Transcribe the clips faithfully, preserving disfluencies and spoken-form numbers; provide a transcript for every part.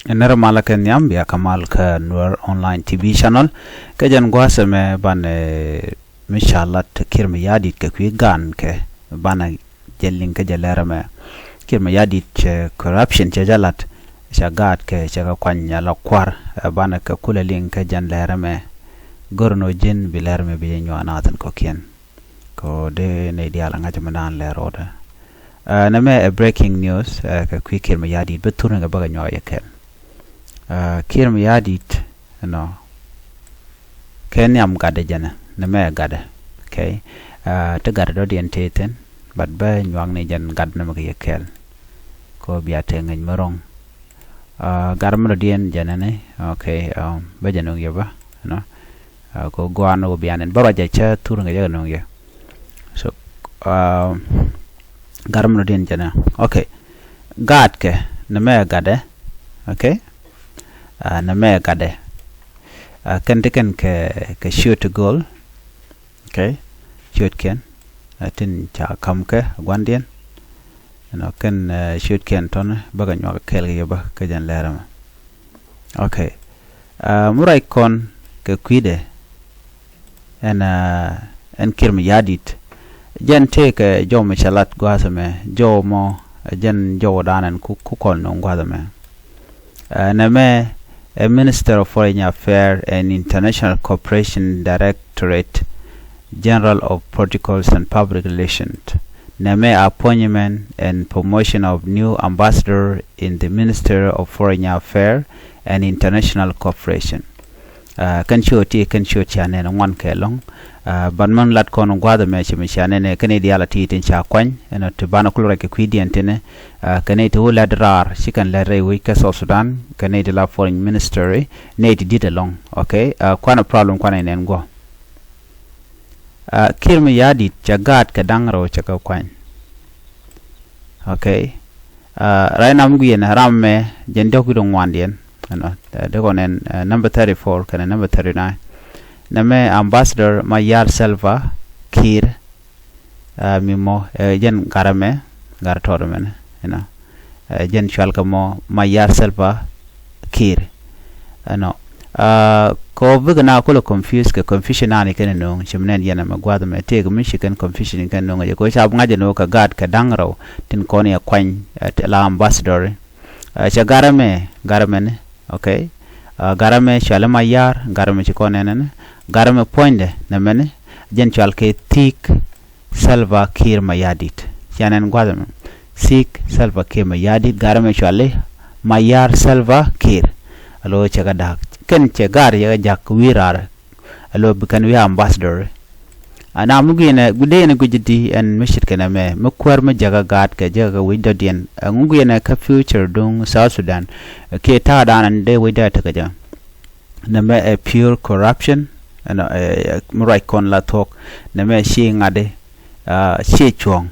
Nɛrɛ malä kɛ nhiam, bia kɛ mal kä Nuer Online T V channel. Kɛ jɛn gua̱a̱th ɛmɛ banɛ mi ca lat Kiir Mayardit kɛ kui̱ gaankɛ banɛ jɛ liŋ kä jɛ lɛr ɛmɛ. Kiir Mayardit cɛ corruption cɛ jɛ lat, cɛ gaatkɛ cɛ kɛ kuany ala kua̱r, ɛ banɛ kɛ kulɛ liŋ kä jɛn lɛr ɛmɛ. Gör nɔ ji̱n bi lɛr ɛmɛ bi jɛ nyuak naath in kɔ̱kiɛn. Kɛ ɣöö dee nɛy diaal a ŋa̱c mi naan lɛr rɔɔdɛ. Ɛ, nɛmɛ ɛ breaking news, ɛ, kɛ kui̱ Kiir Mayardit, bä thurni kɛ bä kɛ nyuak yɛ kɛl. Ɛ, Kiir Mayardit, you know, kɛ nhiam gatdɛ jɛnɛ, nɛmɛ ɛ gatdɛ, okay? Ɛ, ti gatdɛ dɔ̱diɛn tëë thi̱n, but bä nyuak ni jɛn gat nɛmɛ kɛ yɛ kɛl. Kɛ ɣöö bia tëë ŋäc mi ro̱ŋ. Ɛ, gat mi dɔ̱diɛn jɛnɛ ni, okay, ɛ, bä jɛ no̱o̱ŋ yɛ bä, you know. Ɛ, kɛ ɣöö gɔaa ni ɣöö bia nɛn bä ruac jɛ cä thur ŋäc jɛ kɛ no̱o̱ŋ yɛ. So, ɛ, gat mi dɔ̱diɛn jɛnɛ. Okay. Gaatkɛ, nɛmɛ ɛ gatdɛ. Okay. Ɛ, nɛmɛ ɛ gatdɛ. Ɛ, kɛn ti kɛn kɛ, kɛ ciöt ti gööl. Okay. Ciötkiɛn, ɛ, tin ca ka̱m kɛ gua̱ndiɛn. You know, kɛn, ɛ, ciötkiɛn tɔ̱ni bä kɛ nyuak kɛɛl kɛ yɛ bä kä jɛn lɛr ɛmɛ. Okay. Ɛ, mi ruac kɔn kɛ kui̱dɛ ɛn, ɛ, ɛn Kiir Mayardit. Jɛn tëëkɛ jɔw mi cɛ lat gua̱a̱th ɛmɛ, jɔw mɔ, ɛ, jɛn jɔw dan ɛn ku, ku kɔn no̱o̱ŋ gua̱a̱th ɛmɛ. Ɛ, nɛmɛ ɛ Minister of Foreign Affairs and International Cooperation, Directorate General of Protocols and Public Relations. Nɛmɛ appointment and promotion of new ambassador in the Minister of Foreign Affairs and International Cooperation. Ɛ, kɛn ciöt ti, kɛn ciöt cia nɛn ŋuan kɛ lɔ̱ŋ. Ɛ, ban män lat kɔn gua̱a̱th ɛmɛ ci mi cia nɛn ɛ kɛn i̱ diaal a ti tin ca kuany, ɛn ɔ ti banɛ kul ruac kɛ kui̱diɛn tinɛ. Ɛ, kɛ nɛy ti wä lɛt raar, ci kɛn lɛt rɛy wec kä South Sudan, kɛ nɛy ti la foreign ministry, nɛy ti di̱t ɛlɔ̱ŋ. Okay? Ɛ, kuanɛ problem kuanɛ nɛn guɔ. Ɛ, Kiir Mayardit cɛ gaatkɛ da̱ŋ rɛw cɛ kɛ kuany. Okay. Ɛ, right now mi guiɛn ram mɛ jɛn diɔ̱k wi̱cdɛ ŋuandiɛn. You know, ɛ, dee kɔn ɛn, ɛ, number thirty-four kɛnɛ number thirty-nine. Nɛmɛ Ambassador Mayar Salva Kiir, ɛ, mi mɔ, ɛ, jɛn gat ɛmɛ, gat tɔt ɛmɛnɛ, you know. Ɛ, jɛn cual kɛ mɔ Mayar Salva Kiir. Ɛnɔ. Ɛ, kɛ ɣöö bikɛ na kulɛ confuse kɛ confusion nani kɛn no̱o̱ŋ, ci mi nɛn yɛn ɛmɛ gua̱th ɛmɛ tëëk mi ci kɛn confusion kɛn no̱o̱ŋ jɛ kɛ ɣöö ca bi ŋa̱c ɛn ɣöö kɛ gaat kɛ da̱ŋ rɛw tin kɔn yɛ kuany, ɛ, ti la ambassador. Ɛ, cɛ gat ɛmɛ, gat ɛmɛni, okay. Ɛ, gat ɛmɛ cuali Mayar, gat ɛmɛ ci kɔn ɛnɛni, gat ɛmɛ puɔ̱nydɛ nɛmɛni, jɛn cual kɛ Thiik Salva Kiir Mayardit. Ciɛ nɛn gua̱th ɛmɛ. Thiik Salva Kiir Mayardit, gat ɛmɛ cuali Mayar Salva Kiir. Alo cɛ kɛ da̱k. Kɛn cɛ gaat yɛ kɛ ja̱k wi̱i̱ raar. Alo bi kɛn wi̱i̱ ambassador. Ana mi gui̱n ɛ, gui̱dɛ yɛn ɛ gui̱c di ɛn mi ce̱tkɛ nɛmɛ, mi kuäär mi jäkä gaat kɛ jäkä kɛ wec dɔ̱diɛn. Ɛŋu gui̱n ɛ kä future duŋ South Sudan. Kiɛ ta̱a̱ da̱a̱n ɛn dee wec dee tekɛ jɛ. Nɛmɛ ɛ pure corruption, ɛnɔ, ɛ, ɛ, mi ruac kɔn la thuɔ̱k, nɛmɛ ci ŋa̱t i̱, ɛ, ci cuɔ̱ɔ̱ŋ.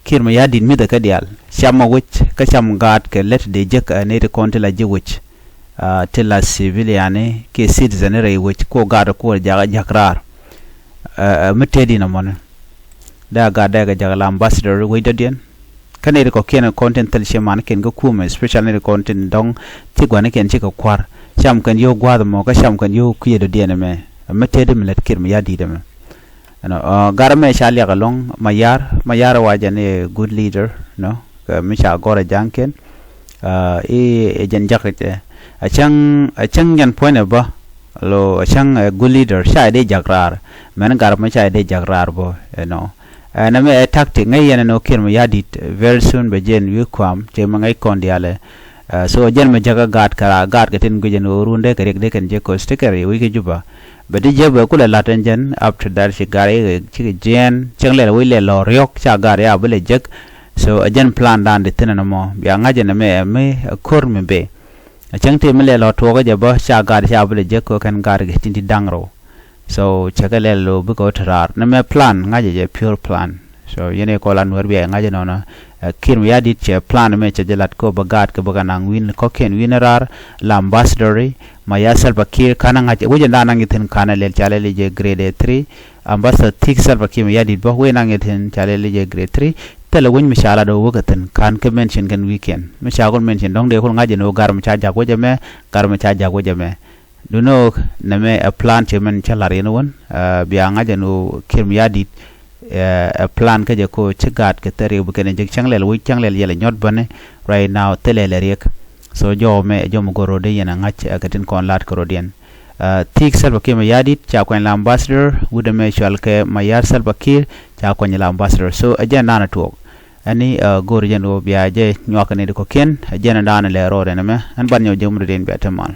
Kiir Mayardit mi̱thɛ kä diaal, cam ɛ wec, kä cam gaat kɛ lät dee jek, ɛ, nɛy ti kɔn ti la ji̱ wec, ɛ, ti la civilian i̱, kiɛ citizen i̱ rɛy wec, kuɔ gaat kuɔ jakä jak raar. Ɛ, ɛ, mi tëëdi nɔmɔni. Dee a gat dee kɛ jak la ambassador wec dɔ̱diɛn. Kä nɛy ti kɔ̱kiɛn kɔn tin thil ci manikiɛn kä kumɛ, especially nɛy ti kɔn tin dɔ̱ŋ ti gua̱nikiɛn cikɛ kua̱r. Cam kɛn yio̱w gua̱a̱th ɛmɔ, kä cam kɛn yio̱w kui̱ dɔ̱diɛn ɛmɛ. Ɛmɛ tëëdi mi lät Kiir Mayardit ɛmɛ. Ɛnɔ, ɛ, gat ɛmɛ ca liak ɛlɔ̱ŋ Mayar, Mayar wa jɛn i̱ good leader, nɔ, kɛ mi ca gɔr ɛ ja̱ŋkiɛn. Ɛ, i̱, i̱ jɛn jakä jɛ. Ɛ cäŋ, ɛ cäŋ jɛn puɔ̱nydɛ bä. Lo, ɛ cäŋ, ɛ good leader, ca i̱ dee jak raar. Mɛn gat mɛ ca i̱ dee jak raar bä, you know. Ɛ, nɛmɛ ɛ tactic, ŋäc yɛn ɛn ɣöö Kiir Mayardit, very soon bɛ jɛn wi̱i̱ kua̱m, cɛ mɛ ŋäc kɔn diaalɛ. Ɛ, so, jɛn mɛ jäkä gaat kɛ raar, gaat kɛ tin guic ɛn ɣöö rundɛ kɛ riɛk dee kɛn jɛ kɔs ti kɛ riɛk wi̱i̱ kɛ Juba. Bɛ ti jɛ bɛ kulɛ la̱t ɛn jɛn, after that, ci gaat i̱ cikɛ jiɛɛn, cäŋ lɛl wi̱i̱ lɛl lɔ riɔ̱k, ca gaat i̱ a bi lɛ jek. So, ɛ jɛn plan dan di thi̱n ɛn ɛmɔ, bia ŋa̱c ɛn ɛmɛ, ɛ mi, ɛ ko̱r mi bɛ. A cäŋ tëë mi lɛl ɔ tuɔɔkä jɛ bä ca gat ca bi lɛ jek kɛ kɛn gat kɛ tin ti da̱ŋ rɛw. So cɛ kɛ lɛl lo bikɛ wä te raar nɛmɛ plan ŋa̱cɛ jɛ pure plan. So yɛn ɛ kɔl an wär bia ɛ ŋa̱cɛ nɔnɔ. Ɛ, Kiir Mayardit cɛ plan mɛ cɛ jɛ lat kɛ bä gat kɛ bä kɛ naŋ wi̱n kɔ̱kiɛn wi̱n raar la ambassador i̱ Mayar Salva Kiir kanɛ ŋa̱c wecɛ da̱a̱n naŋ ithin kanɛ lɛl ca lɛl jɛ grade three. Ambassador Thiik Salva Kiir Mayardit bä wecɛ naŋ ithin ca lɛl jɛ grade three. Thilɛ wec mi ca lat ɣöö wä kɛ thi̱n, /ka̱n kɛ mention kɛn wi̱i̱kiɛn. Mi ca kɔn mention dɔ̱ŋ dee kɔn ŋa̱c ɛn ɣöö gar mi ca jak wec ɛmɛ, gar mi ca jak wec ɛmɛ. Duŋni ɣöö nɛmɛ ɛ plan cɛ min cä la̱r yɛn wän, ɛ, bia ŋa̱c ɛn ɣöö Kiir Mayardit, ɛ, ɛ plan kä jɛ kɛ ɣöö ci gaat kɛ thil riɛk bi kɛn ɛ jek cäŋ lɛl, wec cäŋ lɛl yɛl ɛ nyɔt bäni. Right now thilɛ lɛ riɛk. So jɔw mɛ ɛ jɔw mi go̱r rɔ̱ dee yɛn ɛ ŋa̱c, ɛ, kɛ tin kɔn la̱t kɛ rɔ̱diɛn. Ɛ, thi̱i̱k Salva Kiir Mayardit ca kuany la ambassador, wut ɛmɛ cɔal kɛ Mayar Salva Kiir ca kuany la ambassador. So ɛ jɛn da̱a̱n ɛ tuɔɔk. Ɛni, ɛ, go̱r jɛn ɣöö bia jɛ nyuak kɛ ni di kɔ̱kiɛn, ɛ jɛn da̱a̱n ɛ lɛ rɔɔdɛ nɛmɛ. Ɛn ban nyɔk jɛ mut dee in bia te mal.